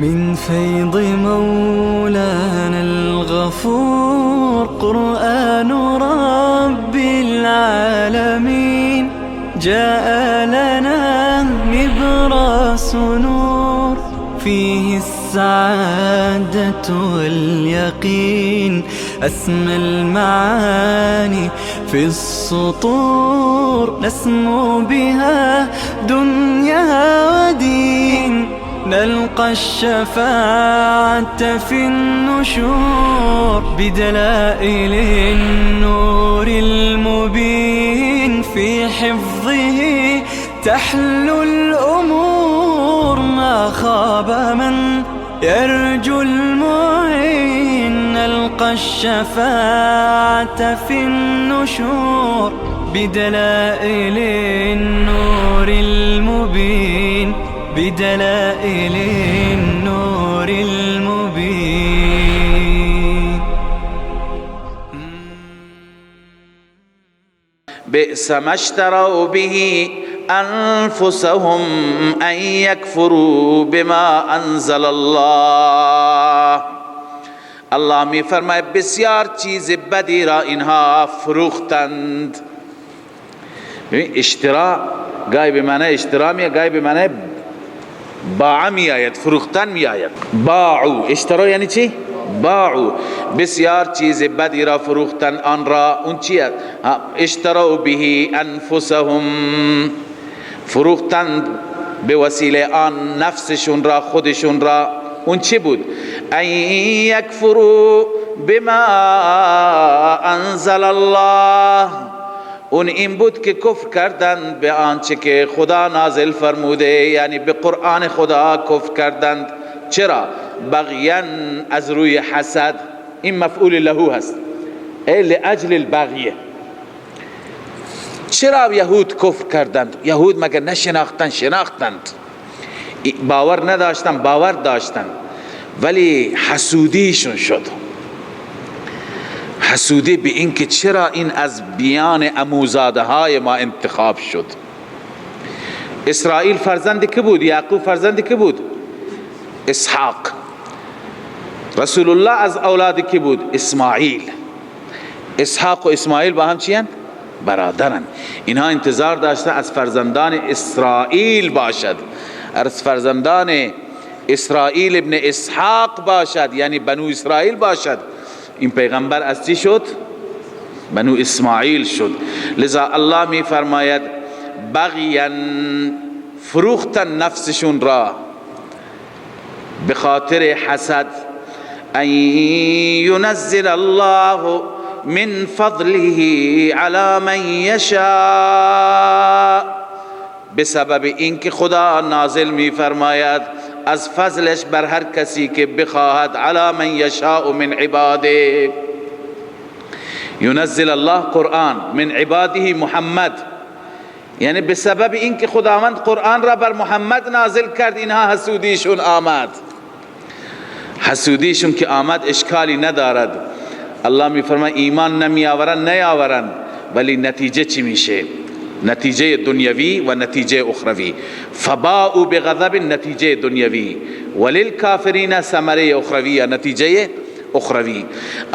من فيض مولانا الغفور قرآن رب العالمين جاء لنا نبراس نور فيه السعادة واليقين أسمى المعاني في السطور نسمو بها دنيا ودين نلقى الشفاعة في النشور بدلائل النور المبين في حفظه تحلو الأمور ما خاب من يرجو المعين نلقى الشفاعة في النشور بدلائل النور المبين بدلائل النور المبين. بئس ما اشتروا به انفسهم ان یکفروا بما انزل الله. الله می فرماید بسیار چیز بدی را اینها فروختند. ببین اشترا گاهی به معنی اشترا میاد، گاهی به معنی باع می آید، فروختن می آید. باعو اشترا یعنی چی؟ باعو بسیار چیز بدی را فروختن آن را. اون چیه؟ اشتروا به انفسهم، فروختن به وسیله آن نفسشون را، خودشون را. اون چی بود؟ ان یکفروا بما انزل الله، اون این بود که کفر کردند به آنچه که خدا نازل فرموده، یعنی به قرآن خدا کفر کردند. چرا؟ بغیا، از روی حسد. این مفعول له هست، ای لأجل البغیه. چرا یهود کفر کردند؟ یهود مگر نشناختند؟ شناختند، باور نداشتند، باور داشتند، ولی حسودیشون شد. حسودی به این که چرا این از بیان عموزاده های ما انتخاب شد. اسرائیل فرزند که بود؟ یعقوب فرزند که بود؟ اسحاق. رسول الله از اولاد کی بود؟ اسماعیل. اسحاق و اسماعیل با هم چی؟ برادرن. اینها انتظار داشته از فرزندان اسرائیل باشد، از فرزندان اسرائیل ابن اسحاق باشد، یعنی بنو اسرائیل باشد. این پیغمبر از چی شد؟ بنو اسماعیل شد. لذا الله می فرماید بغیا، فروختن نفسشون را به خاطر حسد. ان ینزل الله من فضله علی من یشاء، بسبب اینکه خدا نازل می فرماید از فضلش بر هر کسی که بخواهد، علی من یشاء من عباده. ینزل الله قرآن من عباده محمد، یعنی بسبب اینکه خداوند قرآن را بر محمد نازل کرد اینها حسودیشون آمد. حسودیشون که آمد اشکالی ندارد. الله می فرماید ایمان نمی آورند، نیاورند، ولی نتیجه چی میشه؟ نتیجه دنیوی و نتیجه اخروی. فباءوا بغضب، نتیجه دنیوی، وللکافرین ثمره اخروی، نتیجه اخروی.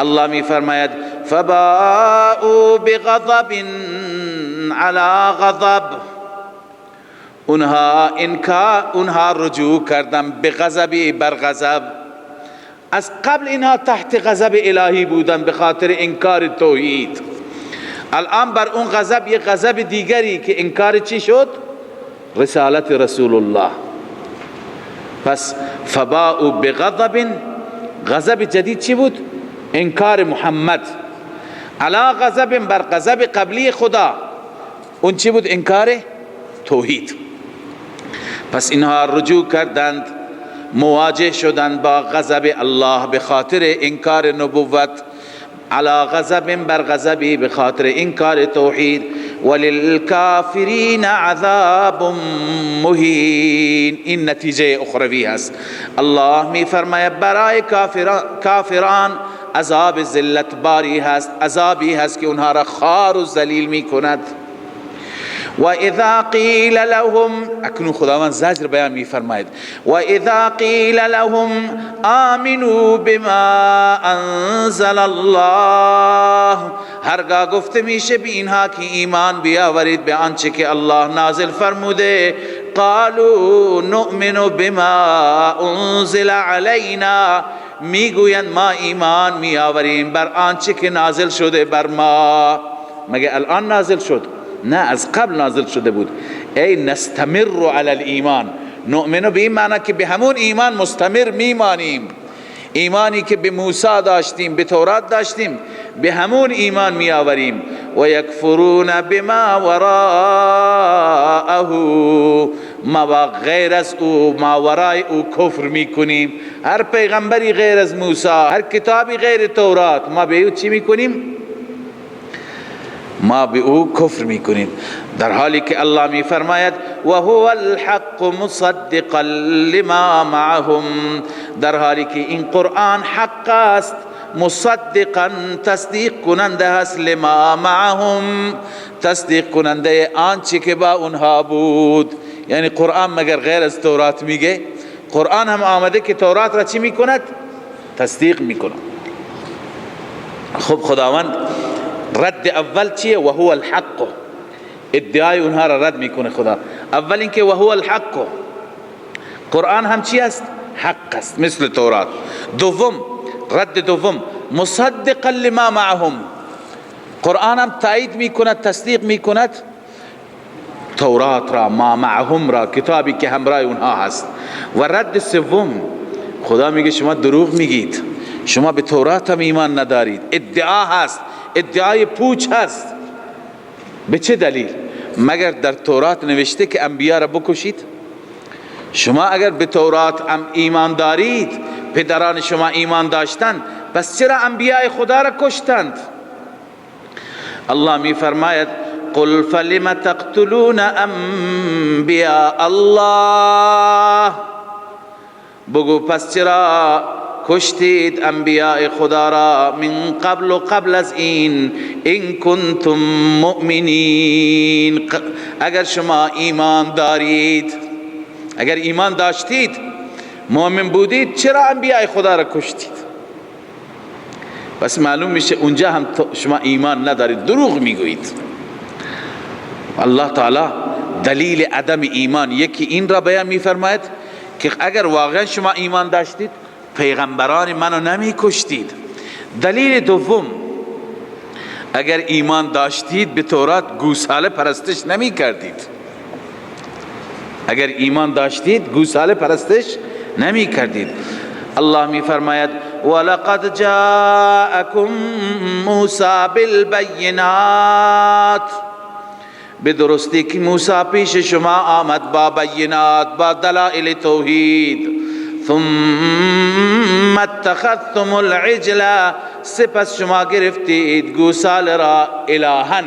الله می فرماید فباءوا بغضب علی غضب، اونها انکار، اونها رجوع کردن به غضبی بر غضب. از قبل اینها تحت غضب الهی بودن به خاطر انکار توحید. الان بر اون غضب یک غضب دیگری که انکار چی شد؟ رسالت رسول الله. پس فباءوا بغضب، غضب جدید چی بود؟ انکار محمد. علی غضب، بر غضب قبلی خدا، اون چی بود؟ انکار توحید. پس اینها رجوع کردند، مواجه شدند با غضب الله به خاطر انکار نبوت. علی غضب، بر غضبی به خاطر انکار توحید. وللکافرین عذاب مهین، این نتیجه اخروی هست. الله می فرماید برای کافران عذاب ذلت باری هست، عذابی هست که اونها را خوار و ذلیل می کند. و اذا قیل لهم، اکنون خداوند زجر بیان میفرماید، و اذا قیل لهم آمنوا بما انزل الله، هرگاه گفته میشه به اینها که ایمان بیاورید به آنچه که الله نازل فرموده، قالوا نؤمن بما انزل علینا، میگویند ما ایمان میآوریم بر آنچه که نازل شده بر ما. مگه الان نازل شد؟ نه، از قبل نازل شده بود. ای نستمر علی الایمان، نؤمن به این معنی که به همون ایمان مستمر میمانیم. ایمانی که به موسی داشتیم، به تورات داشتیم، به همون ایمان میآوریم. و یکفرون بما وراءه، ما با غیر از او، ما ورای او کفر میکنیم. هر پیغمبری غیر از موسی، هر کتابی غیر تورات، ما به او چی میکنیم؟ ما به او کفر میکنیم. در حالی که الله میفرماید و هو الحق مصدقا لما معهم، در حالی که این قرآن حق است، مصدقا تصدیق کننده است، لما معهم تصدیق کننده آنچه که با اونها بود. یعنی قرآن مگر غیر از تورات میگه؟ قرآن هم آمده که تورات را چی میکند؟ تصدیق میکند. خب خداوند رد اول چیه؟ و هو الحق. ادعای اونها را رد میکنه خدا. اول اینکه و هو الحق، قرآن هم چی است؟ حق است، مثل تورات. دوم، رد دوم، مصدقا لما معهم، قرآن هم تایید میکند، تصدیق میکند تورات را، ما معهم را، کتابی که همراه اونها هست. و رد سوم، خدا میگه شما دروغ میگید، شما به تورات هم ایمان ندارید، ادعا هست، ادعای پوچ هست. به چه دلیل؟ مگر در تورات نوشته که انبیا را بکشید؟ شما اگر به تورات هم ایمان دارید، پدران شما ایمان داشتند، پس چرا انبیاء خدا را کشتند؟ الله می فرماید قل فلم تقتلون انبیاء الله، بگو پس چرا کشتید انبیاء خدا را من قبل و قبل از این، ان کنتم مؤمنین، اگر شما ایمان دارید، اگر ایمان داشتید، مؤمن بودید، چرا انبیاء خدا را کشتید؟ پس معلوم میشه اونجا هم شما ایمان ندارید، دروغ میگویید. الله تعالی دلیل عدم ایمان یکی این را بیان میفرماید که اگر واقعا شما ایمان داشتید پیغمبران منو نمی کشتید. دلیل دوم، اگر ایمان داشتید به تورات گوساله پرستش نمی کردید. اگر ایمان داشتید گوساله پرستش نمی کردید. الله می فرماید ولقد جاءکم موسی بالبینات، به درستی که موسی پیش شما آمد با بینات، با دلائل توحید. ثم اتخذتم العجل، سپس شما گرفتید گوساله را الهن.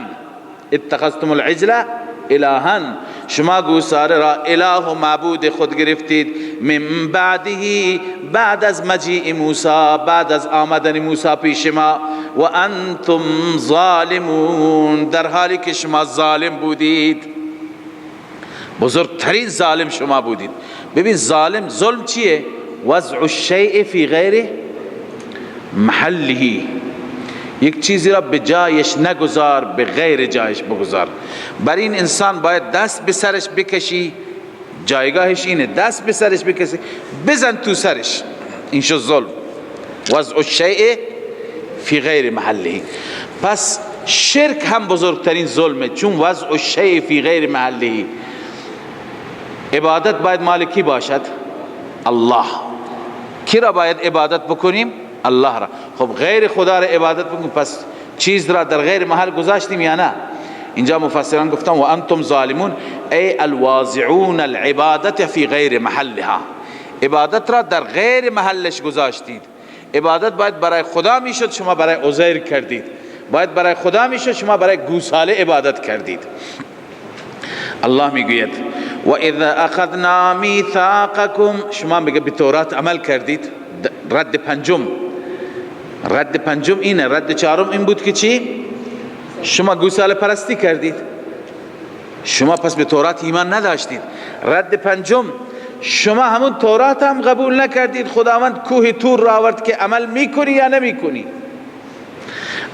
اتخذتم العجل الهن، شما گوساله را اله و معبود خود گرفتید. من بعده، بعد از مجیء موسی، بعد از آمدن موسی پیش ما، و انتم ظالمون، در حالی که شما ظالم بودید، بزرگترین ظالم شما بودید. ببین ظالم، ظلم چیه؟ وضع الشیء فی غیر محله، یک چیزی را به جایش نگذار، به غیر جایش بگذار. بر این انسان باید دست به سرش بکشی، جایگاهش اینه، دست به سرش بکشی، بزن تو سرش، این شد ظلم. وضع الشیء فی غیر محله. پس شرک هم بزرگترین ظلمه، چون وضع الشیء فی غیر محله. عبادت باید مالکی باشد؟ الله. کی را باید عبادت بکنیم؟ الله را. خب غیر خدا را عبادت بکنیم، پس چیز را در غیر محل گذاشتیم یا نه؟ اینجا مفسران گفتن و انتم ظالمون، ای الواضعون العبادت فی غیر محلها، عبادت را در غیر محلش گذاشتید. عبادت باید برای خدا میشد، شما برای عزیر کردید. باید برای خدا میشد، شما برای گوساله عبادت کردید. الله میگوید و اذا اخذنا میثاقکم، شما میگه به تورات عمل کردید. رد پنجم، رد پنجم اینه. رد چهارم این بود که چی؟ شما گوساله پرستی کردید. شما پس به تورات ایمان نداشتید. رد پنجم، شما همون تورات هم قبول نکردید، خداوند کوه تور را آورد که عمل میکنی یا نمیکنی.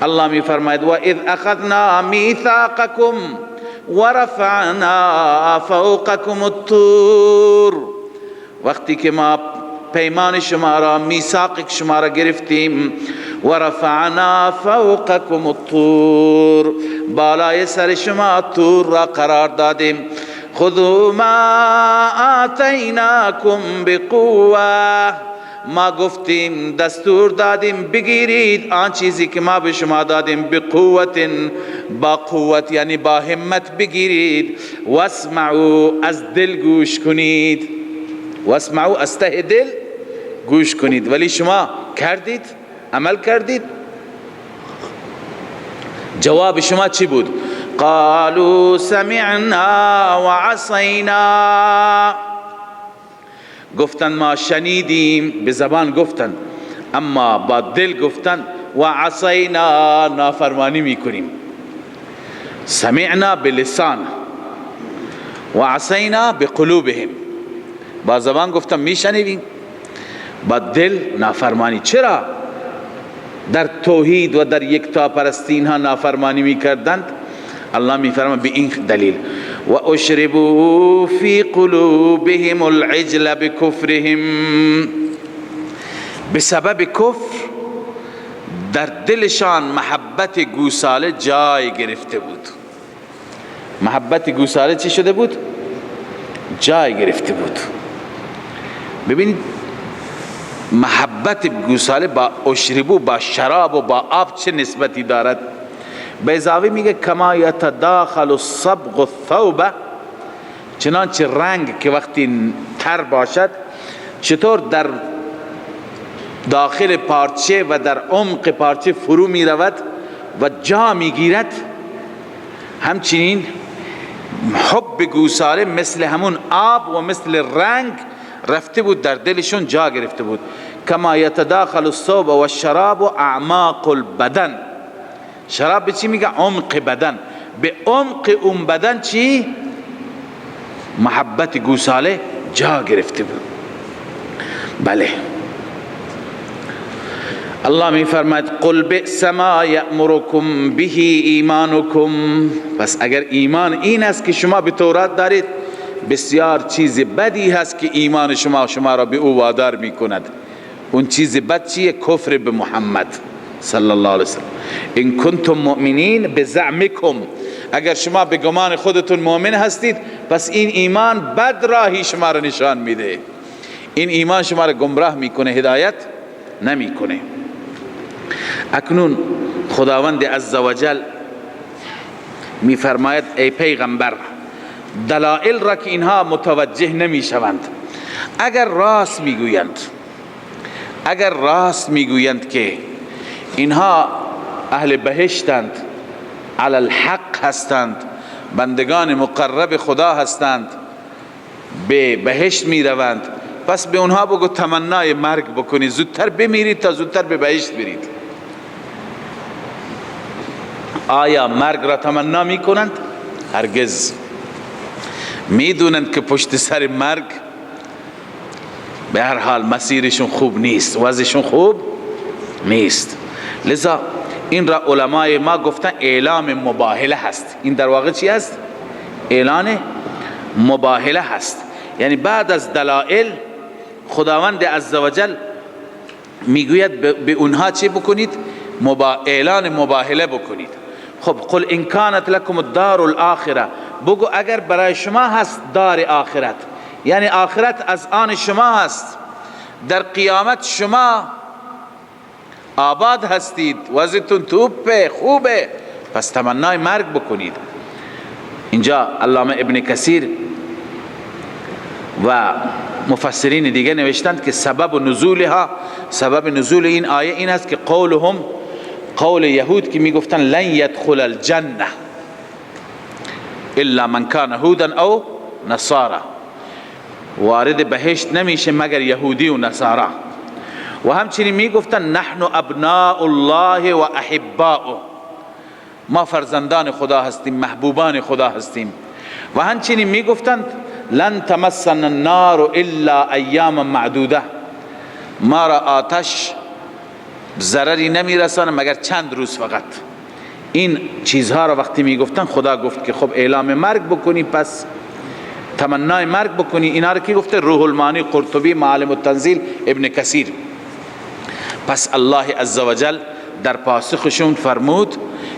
الله میفرماید و اذ اخذنا میثاقکم ورفعنا فوقکم الطور، وقتی که ما پیمان شما را، میثاق شما را گرفتیم، ورفعنا فوقکم الطور، بالای سر شما طور را قرار دادیم. خذوا ما آتیناکم بقوة، ما گفتیم دستور دادیم بگیرید آن چیزی که ما به شما دادیم، بقوت، با قوت یعنی با همت بگیرید. واسمعوا، از دل گوش کنید، واسمعوا از ته دل گوش کنید. ولی شما کردید، عمل کردید؟ جواب شما چی بود؟ قالوا سمعنا وعصینا، گفتن ما شنیدیم، به زبان گفتن اما با دل گفتن و عصینا، نافرمانی میکنیم. سمعنا بلسان و عصینا بقلوبهم، با زبان گفتن میشنیدیم، با دل نافرمانی. چرا در توحید و در یکتاپرستی اینها نافرمانی میکردند؟ الله میفرماید به این دلیل و اشربوا فی قلوبهم العجل بکفرهم، به سبب کفر در دلشان محبت گوساله جای گرفته بود. محبت گوساله چی شده بود؟ جای گرفته بود. ببینید محبت گوساله با اشربو، با شراب و با آب چه نسبتی دارد؟ بیضاوی میگه کما یتداخل الصبغ الثوب، چنانچه رنگ که وقتی تر باشد چطور در داخل پارچه و در عمق پارچه فرو می رود و جا می گیرد، همچنین حب گوساله مثل همون آب و مثل رنگ رفته بود در دلشون جا گرفته بود. کما یتداخل الثوب و الشراب و اعماق البدن، شراب به چی میگه؟ عمق بدن. به عمق اون بدن چی؟ محبت گوساله جا گرفته بود. بله، الله می فرماید قل بئس ما یأمرکم به ایمانکم. پس اگر ایمان این است که شما به تورات دارید، بسیار چیز بدی هست که ایمان شما را به او وادار می کند. اون چیز بد چیه؟ کفر به محمد صلی الله علیه وسلم. ان کنتم مؤمنین بزعمکم، اگر شما به گمان خودتون مؤمن هستید، پس این ایمان بد راهی شما را نشان میده، این ایمان شما را گمراه میکنه، هدایت نمیکنه. اکنون خداوند عزوجل میفرماید ای پیغمبر، دلائل را که اینها متوجه نمیشوند، اگر راست میگویند، اگر راست میگویند که اینها اهل بهشتند، علی الحق هستند، بندگان مقرب خدا هستند، به بهشت میروند، پس به اونها بگو تمنای مرگ بکنید، زودتر بمیرید تا زودتر به بهشت برید. آیا مرگ را تمنا میکنند؟ هرگز. میدونند که پشت سر مرگ به هر حال مسیرشون خوب نیست، وضعشون خوب نیست. لذا این را علمای ما گفتن اعلام مباهله هست. این در واقع چی هست؟ اعلان مباهله هست. یعنی بعد از دلائل خداوند عزوجل میگوید به اونها چی بکنید؟ اعلان مباهله بکنید. خب قل ان کانت لکم الدار الاخره، بگو اگر برای شما هست دار آخرت، یعنی آخرت از آن شما هست، در قیامت شما آباد هستید، وضعتون توپه، خوبه، پس تمنای مرگ بکنید. اینجا علامه ابن کثیر و مفسرین دیگه نوشتند که سبب نزولها، سبب نزول این آیه این است که قولهم، قول یهود که میگفتن لن یدخل الجنه الا من کان هودا او نصارا، وارد بهشت نمیشه مگر یهودی و نصارا. و همچنین میگفتن نحن ابناء الله و احباؤه، ما فرزندان خدا هستیم، محبوبان خدا هستیم. و همچنین میگفتند لن تمسنا النار الا ایاما معدوده، ما را آتش ضرری نمیرسانه مگر چند روز فقط. این چیزها را وقتی میگفتن خدا گفت که خب اعلام مرگ بکنی، پس تمنای مرگ بکنی. اینا را کی گفته؟ روح المعانی، قرطبی، معالم التنزیل، ابن کثیر. پس الله عزوجل در پاسخشون فرمود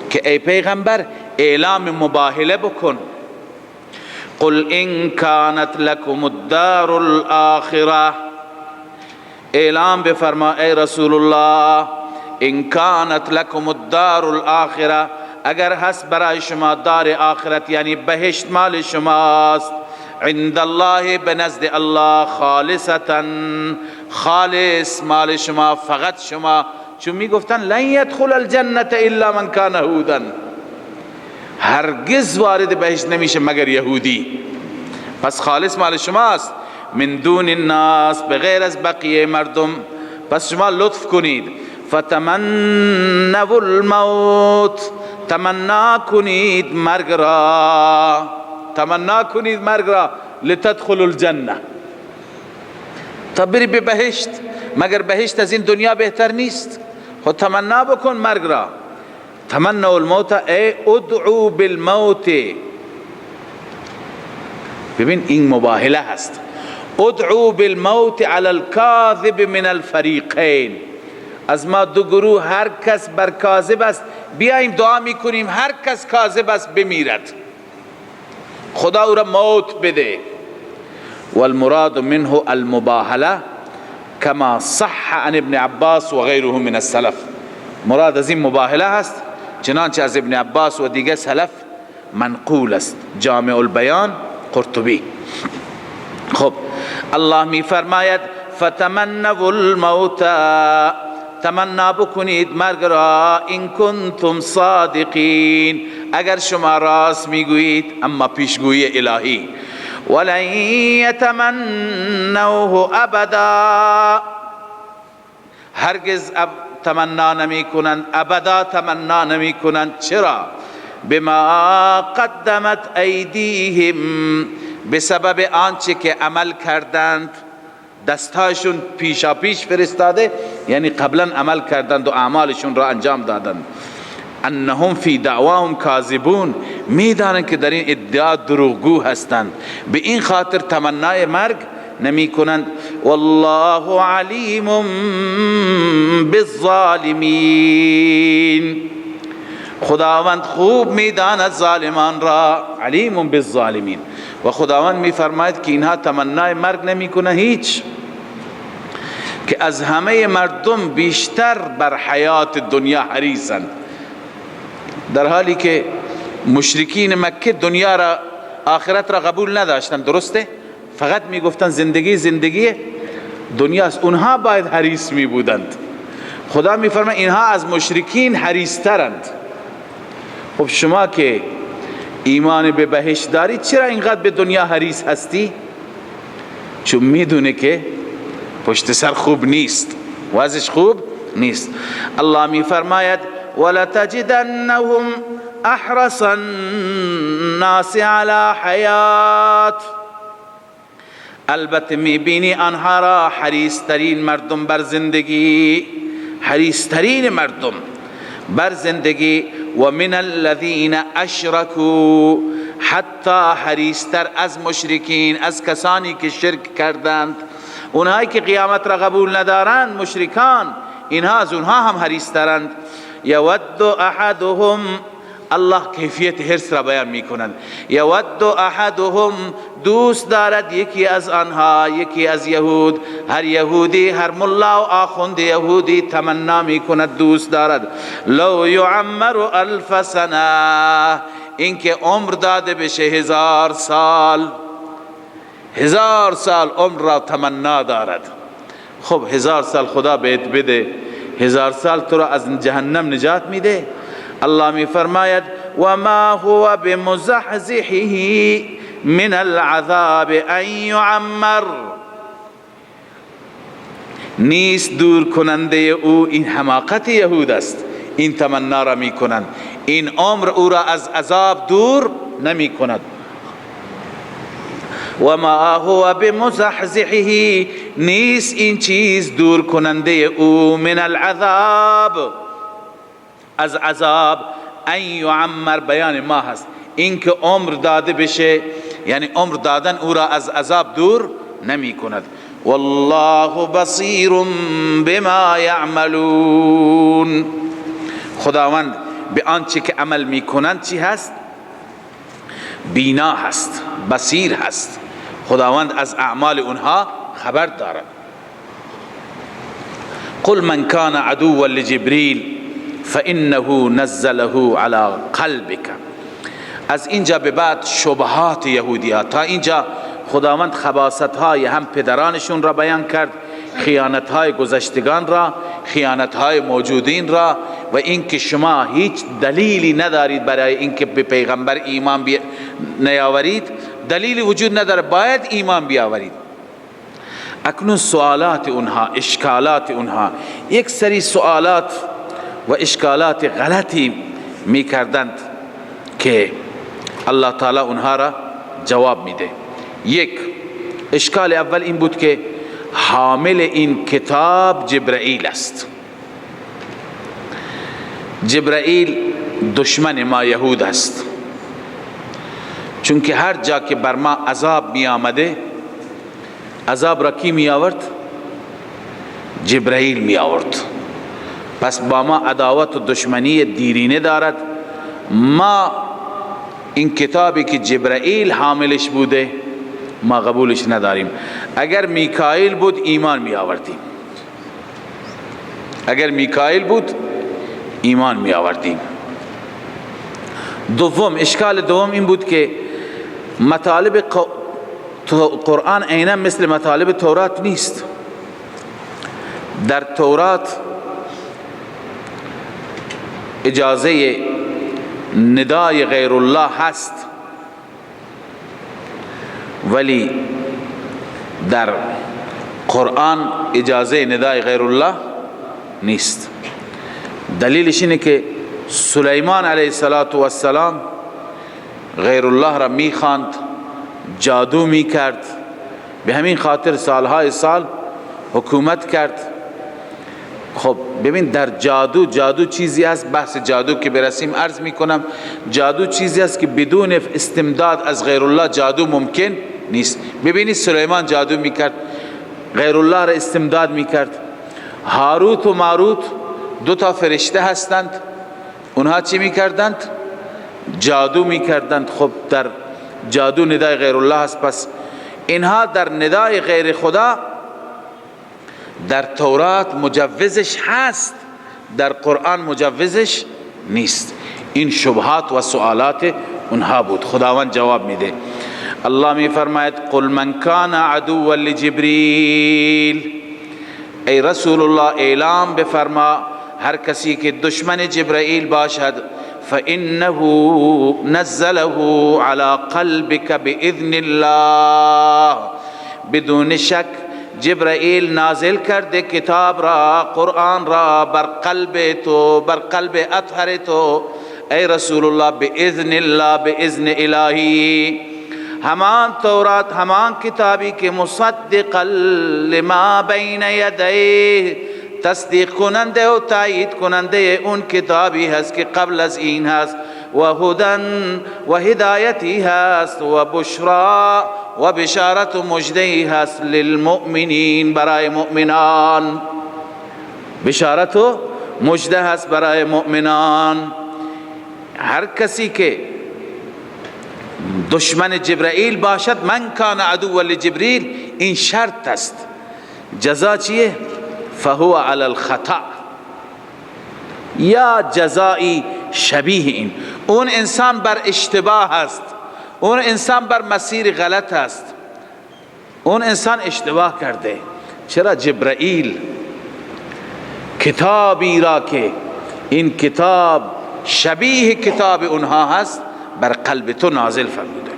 که ای پیغمبر اعلام مباهله بکن. قل ان كانت لكم الدار الاخره، اعلام بفرما ای رسول الله، ان كانت لكم الدار الاخره، اگر هست برای شما دار آخرت یعنی بهشت مال شماست، عند الله بنزد الله، خالصتا خالص مال شما، فقط شما. چون میگفتن لن يدخل الجنة الا من كان هودا، هرگز وارد بهشت نمیشه مگر یهودی. پس خالص مال شماست، من دون الناس بغیر از بقیه مردم. پس شما لطف کنید، فتمنوا الموت، تمنا کنید مرگ را، تمنا کنید مرگ را، لتدخلوا الجنه، تا بری به بهشت. مگر بهشت از این دنیا بهتر نیست؟ خود تمنا بکن مرگ را. تمنوا الموت ای ادعو بالموت. ببین این مباهله هست. ادعو بالموت علی الكاذب من الفریقین. از ما دو گروه هر کس بر کاذب است، بیایم دعا میکنیم هر کس کاذب است بمیرد، خدا او را موت بده. والمراد منه المباهله كما صح عن ابن عباس و غیره من السلف. مراد از این مباهله هست چنانچه از ابن عباس و دیگه سلف منقول است. جامع البیان قرطبی. خب الله می فرماید فتمنوا الموت، تمنا بکنید مرگ را، ان کنتم صادقین، اگر شما راست میگویید. اما پیشگویی الهی، ولن یتمنوه ابدا، هرگز تمنا نمی کنند، ابدا تمنا نمی کنند. چرا؟ بما قدمت ایدیهم، بسبب آنچه که عمل کردند، دستهاشون پیشا پیش فرستاده، یعنی قبلا عمل کردند و اعمالشون را انجام دادند. انهم فی دعواهم کاذبون، میدانند که در این ادعا دروغگو هستند، به این خاطر تمنای مرگ نمی کنند. والله علیم بالظالمین، خداوند خوب میداند ظالمان را، علیم بالظالمین. و خداوند میفرماید که اینها تمنای مرگ نمی کنند هیچ، که از همه مردم بیشتر بر حیات دنیا حریصند، در حالی که مشرکین مکه دنیا را، آخرت را قبول نداشتند. درسته؟ فقط میگفتند زندگی زندگی دنیاست، اونها باید حریص می بودند. خدا میفرماید اینها از مشرکین حریصترند. خب شما که ایمان به بهشت داری چرا اینقدر به دنیا حریص هستی؟ چون میدونه که پشت سر خوب نیست، وضعش خوب نیست. الله میفرماید ولتجدنهم احرص الناس على حیات، البته میبینی آنها را حریصترین مردم بر زندگی، حریصترین مردم بر زندگی. و من الذین اشرکوا، حتی حریصتر از مشرکین، از کسانی که شرک کردند، اونهایی که قیامت را قبول ندارند، مشرکان، اینها از اونها هم حریصترند. یود احدهم، الله کیفیت حرص را بیان میکنند. یود احدهم، دوست دارد یکی از آنها، یکی از یهود، هر یهودی، هر ملا و آخوند یهودی تمنا میکند، دوست دارد، لو یعمر الف سنه، اینکه عمر داده بشه 1000 سال، 1000 سال عمر را تمنا دارد. خب 1000 سال خدا بهت بده، 1000 سال تو را از جهنم نجات میده. الله می فرماید و ما هو بمزحزحه من العذاب ان یعمر، نیست دور کننده او، این حماقت یهود است، این تمنا را می کنند، این عمر او را از عذاب دور نمی کند. و ما هو بمزحزحه، نیست این چیز دور کننده او، من العذاب، از عذاب، ان یعمر، بیان ما هست، اینکه عمر داده بشه، یعنی عمر دادن او را از عذاب دور نمی کند. والله بصیر بما یعملون، خداوند به آنچه که عمل میکنند چی هست؟ بینا هست، بصیر هست. خداوند از اعمال اونها خبر دارد. قل من کان عدوا لجبریل فانه نزله على قلبك. از اینجا به بعد شبهات یهودی ها، تا اینجا خداوند خباثت های هم پدرانشون را بیان کرد، خیانت های گذشتگان را، خیانت های موجودین را، و اینکه شما هیچ دلیلی ندارید برای اینکه به پیغمبر ایمان نیاورید، دلیلی وجود نداره، باید ایمان بیاورید. اکنون سوالات اونها، اشکالات اونها، یک سری سوالات و اشکالات غلطی میکردند که الله تعالی اونها را جواب میده. یک اشکال اول این بود که حامل این کتاب جبرائیل است. جبرائیل دشمن ما یهود است، چون که هر جا که بر ما عذاب می آمده، عذاب را کی می آورد؟ جبرائیل می آورد. پس با ما عداوت و دشمنی دیرینه دارد. ما این کتابی که جبرائیل حاملش بوده ما قبولش نداریم. اگر میکائیل بود ایمان می آوردیم، اگر میکائیل بود ایمان می آوردیم. دوم، اشکال دوم این بود که مطالب قرآن عینا مثل مطالب تورات نیست. در تورات اجازه ندای غیر الله هست، ولی در قرآن اجازه ندای غیر الله نیست. دلیلش اینه که سلیمان علیه السلام غیر الله را میخواند، جادو میکرد، به همین خاطر سالهای سال حکومت کرد. خب ببین، در جادو، جادو چیزی است، بحث جادو که برسیم عرض میکنم، جادو چیزی است که بدون استمداد از غیر الله جادو ممکن نیست. ببینید سلیمان جادو میکرد، غیر الله را استمداد میکرد. هاروت و ماروت دو تا فرشته هستند، اونها چی میکردند؟ جادو میکردند. خب در جادو ندای غیر الله است، پس اینها در ندای غیر خدا در تورات مجوزش هست، در قرآن مجوزش نیست. این شبهات و سوالات اونها بود. خداوند جواب میده. الله می فرماید قل من کان عدوا لجبریل، ای رسول الله اعلام بفرما هر کسی که دشمن جبرائیل باشد، فانه نزله على قلبك باذن الله، بدون شک جبرائیل نازل کرده کتاب را، قرآن را بر قلب تو، بر قلب اطهر تو ای رسول الله، باذن الله، باذن الهی. همان تورات، همان کتابی که مصدقا لما بین یدیه، تصدیق کننده و تایید کننده اون کتابی هست که قبل از این هست، و هدن و هدایتی هست، و بشرا و بشارت و مژده‌ای هست للمؤمنین، برای مؤمنان. بشارت و مژده هست برای مؤمنان. هر کسی که دشمن جبرائیل باشد، من کان عدوا لجبریل، این شرط است. جزا چیه؟ فهو علی الخطأ، یا جزایی شبیه این. اون انسان بر اشتباه است، اون انسان بر مسیر غلط است، اون انسان اشتباه کرده. چرا جبرائیل کتابی را که این کتاب شبیه کتاب اونها هست بر قلب تو نازل فرموده؟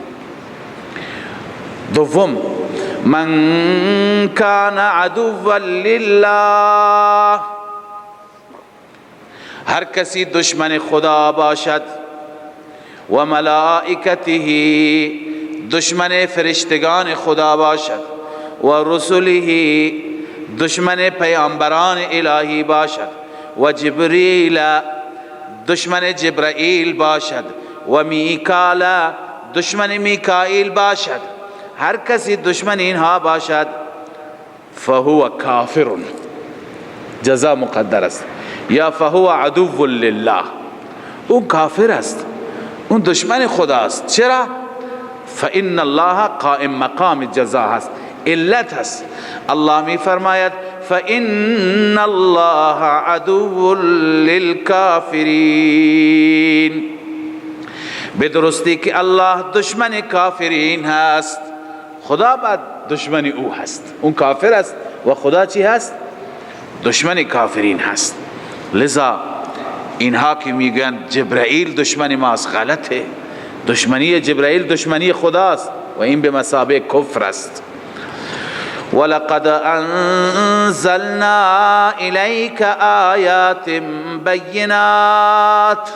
دوم، من کان عدوا لله، هر کسی دشمن خدا باشد، و ملائکته، دشمن فرشتگان خدا باشد، و رسله، دشمن پیامبران الهی باشد، و جبریل، دشمن جبرائیل باشد، و میکال، دشمن میکائیل باشد، هر کسی دشمن اینها باشد، فهو کافر، جزا مقدر است، یا فهو عدو لله، اون کافر است، اون دشمن خداست. چرا؟ فإن الله قائم مقام جزا هست، علت هست. الله می فرماید فإن الله عدو للکافرین، به درستی که الله دشمن کافرین هست. خدا بعد دشمن او هست، اون کافر است و خدا چی هست؟ دشمن کافرین هست. لذا اینها که میگن جبرائیل دشمن ماست، غلطه. دشمنی جبرائیل دشمنی خداست و این به مثابه کفر است. ولقد انزلنا الیک آیات بینات،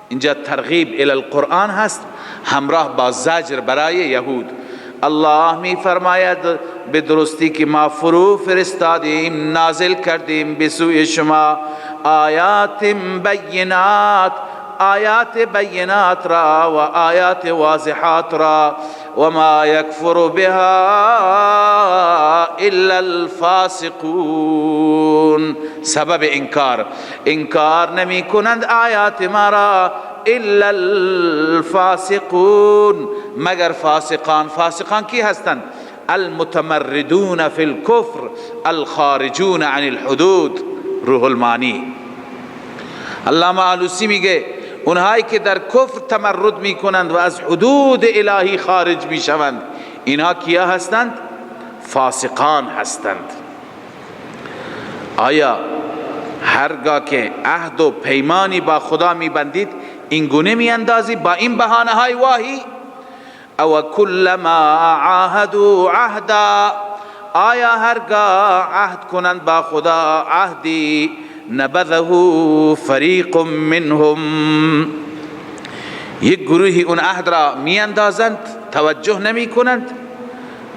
اینجا ترغیب الی القرآن هست همراه با زجر برای یهود. الله می فرماید به درستی که ما فرو فرستادیم، نازل کردیم به سوی شما آیات بینات، آیات بینات را و آیات واضحات را، و ما یکفر بها الا الفاسقون. سبب انکار، انکار نمی کنند آیات ما را الا الفاسقون، مگر فاسقان. فاسقان کی هستند؟ المتمردون فی الكفر الخارجون عن الحدود. روح المانی علامه آلوسی میگه اونهایی که در کفر تمرد میکنند و از حدود الهی خارج میشوند، اینها کیا هستند؟ فاسقان هستند. آیا هرگاه که عهد و پیمانی با خدا میبندید این گونه میاندازی با این بهانه های واهی؟ او کلما عاهدوا عهدا، آیا هرگاه عهد کنند با خدا عهدی، نبذه فریق منهم، یک گروهی اون عهد را میاندازند، توجه نمی کنند.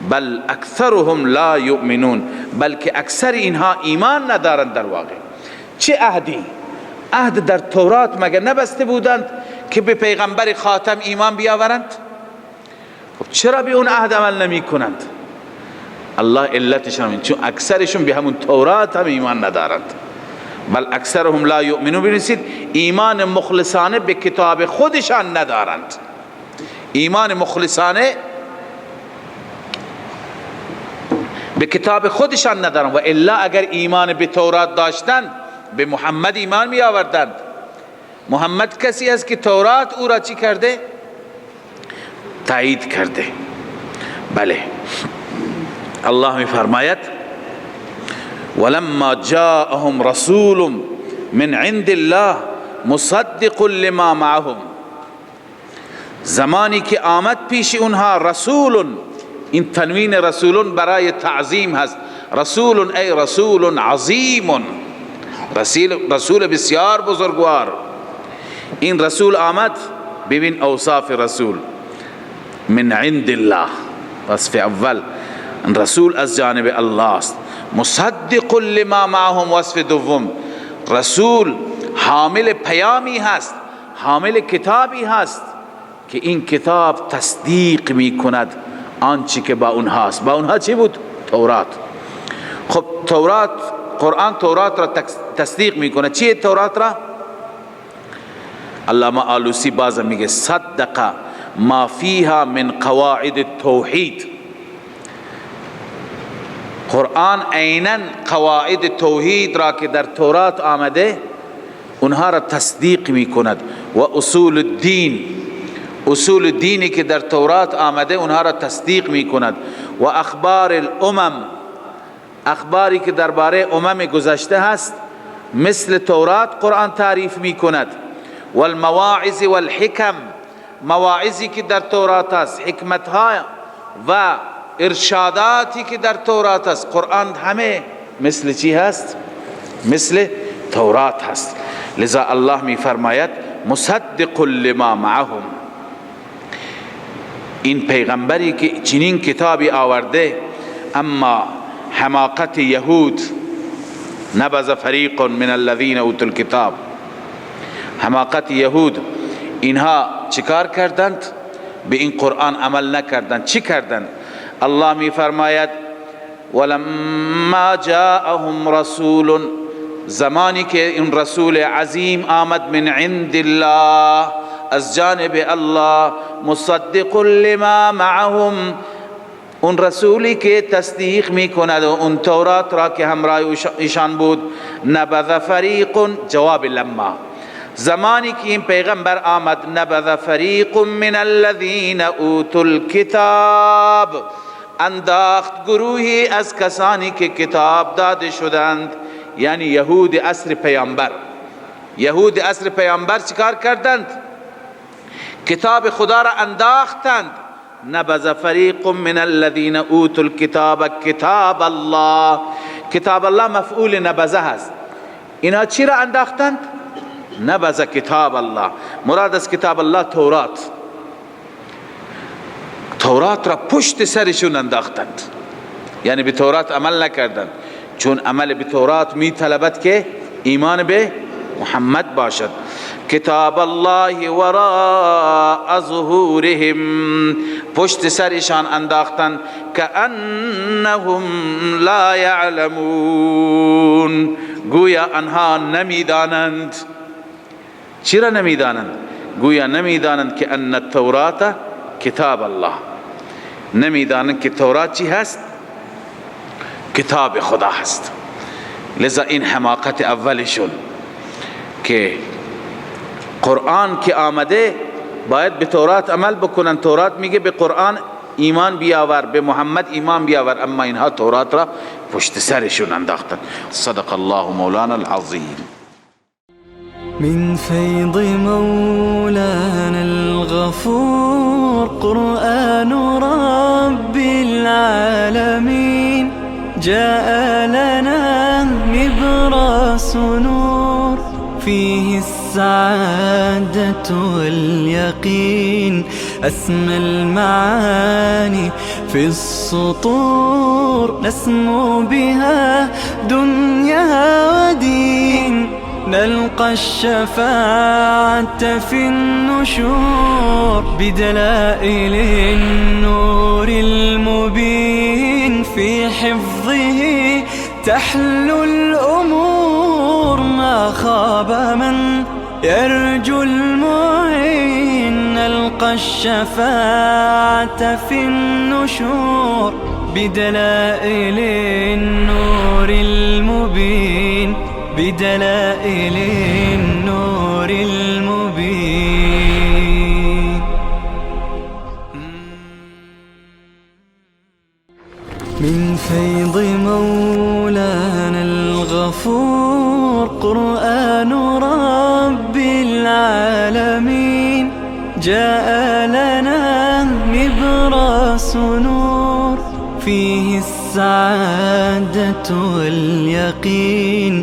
بل اکثرهم لا یؤمنون، بلکه اکثر اینها ایمان ندارند. در واقع چه عهدی؟ عهد در تورات مگر نبسته بودند که به پیغمبر خاتم ایمان بیاورند؟ خب چرا به اون عهد عمل نمی کنند؟ الله علتش همین، چون اکثرشون به همون تورات هم ایمان ندارند. بل اکثرهم لا یؤمنون، بنویسید ایمان مخلصانه به کتاب خودشان ندارند. ایمان مخلصانه به کتاب خودشان ندارند، و الا اگر ایمان به تورات داشتند به محمد ایمان می آوردند. محمد کسی است که تورات او را چی کرده؟ تایید کرده. بله، الله می فرماید ولما جاءهم رسول من عند الله مصدق لما معهم، زمانی که آمد پیش اونها رسول، این تنوین رسول برای تعظیم هست، رسول ای رسول عظیم، رسول بسیار بزرگوار. این رسول آمد، ببین اوصاف رسول، من عند الله، وصف اول رسول از جانب الله است، مصدق لما معهم، وصف دوم رسول حامل پیامی هست، حامل کتابی هست که این کتاب تصدیق می کند آنچه که با اونهاست. با اونها چی بود؟ تورات. خب تورات، قرآن تورات را تصدیق می کند. چیه تورات را؟ علامه آلوسی بازم میگه صدق ما فیها من قواعد التوحید. قرآن عیناً قواعد توحید را که در تورات آمده اونها را تصدیق می کند، و اصول الدین، اصول دینی که در تورات آمده اونها را تصدیق می کند، و اخبار الامم، اخباری که درباره امم گذشته هست مثل تورات قرآن تعریف می کند، والمواعظ والحکم، مواعظی که در تورات است، حکمت ها و ارشاداتی که در تورات است، قرآن همه مثل چی هست؟ مثل تورات هست. لذا الله می فرماید مصدق لما معهم، این پیغمبری که چنین کتابی آورده، اما حماقت یهود، نبذ فریق من الذین اوتوا الکتاب، حماقت یهود، اینها چیکار کردند؟ به این قرآن عمل نکردند. چی کردند؟ الله می فرماید ولما جاءهم رسول، زمانی که این رسول عظیم آمد، من عند الله، از جانب الله، مصدق لما معهم، اون رسولی که تصدیق میکند و اون تورات را که همراه ایشان بود، نبذ فریق، جواب لما، زمانی که این پیغمبر آمد، نبذ فریق من الذین اوتوا الکتاب، انداخت گروهی از کسانی که کتاب داده شدند، یعنی یهود عصر پیامبر. یهود عصر پیامبر چیکار کردند؟ کتاب خدا را انداختند. نبذ فریق من الذین اوتوا الکتاب کتاب الله، کتاب الله مفعول نبذه هست. اینا چی را انداختند؟ نبذ کتاب الله، مراد از کتاب الله تورات. تورات را پشت سرشون انداختند، یعنی به تورات عمل نکردند، چون عمل به تورات می طلبد که ایمان به محمد باشد. کتاب الله وراء ظهورهم، پشت سرشان انداختند، کأنهم لا یعلمون، گویا آنها نمیدانند. چرا نمیدانند؟ گویا نمیدانند که ان التورات کتاب الله، نمیدانند که تورات چی هست؟ کتاب خدا هست. لذا این حماقت اولشون که قرآن که آمده باید به تورات عمل بکنن. تورات میگه به قرآن ایمان بیاور، به محمد ایمان بیاور، اما اینها تورات را پشت سرشون انداختن. صدق الله مولانا العظیم. من فیض مولانا الغفور قرآن رب العالمین جاء لنا نبراس نور فيه السعادة واليقين أسمى المعاني في السطور نسمو بها دنيا ودين نلقى الشفاعة في النشور بدلائل النور المبين في حفظه تحلو الأمور ما خاب من يرجو المعين نلقى الشفاعة في النشور بدلائل النور المبين بدلائل النور المبين. من فيض مولانا الغفور قرآن رب العالمين جاء لنا نبراس نور فيه السعادة واليقين.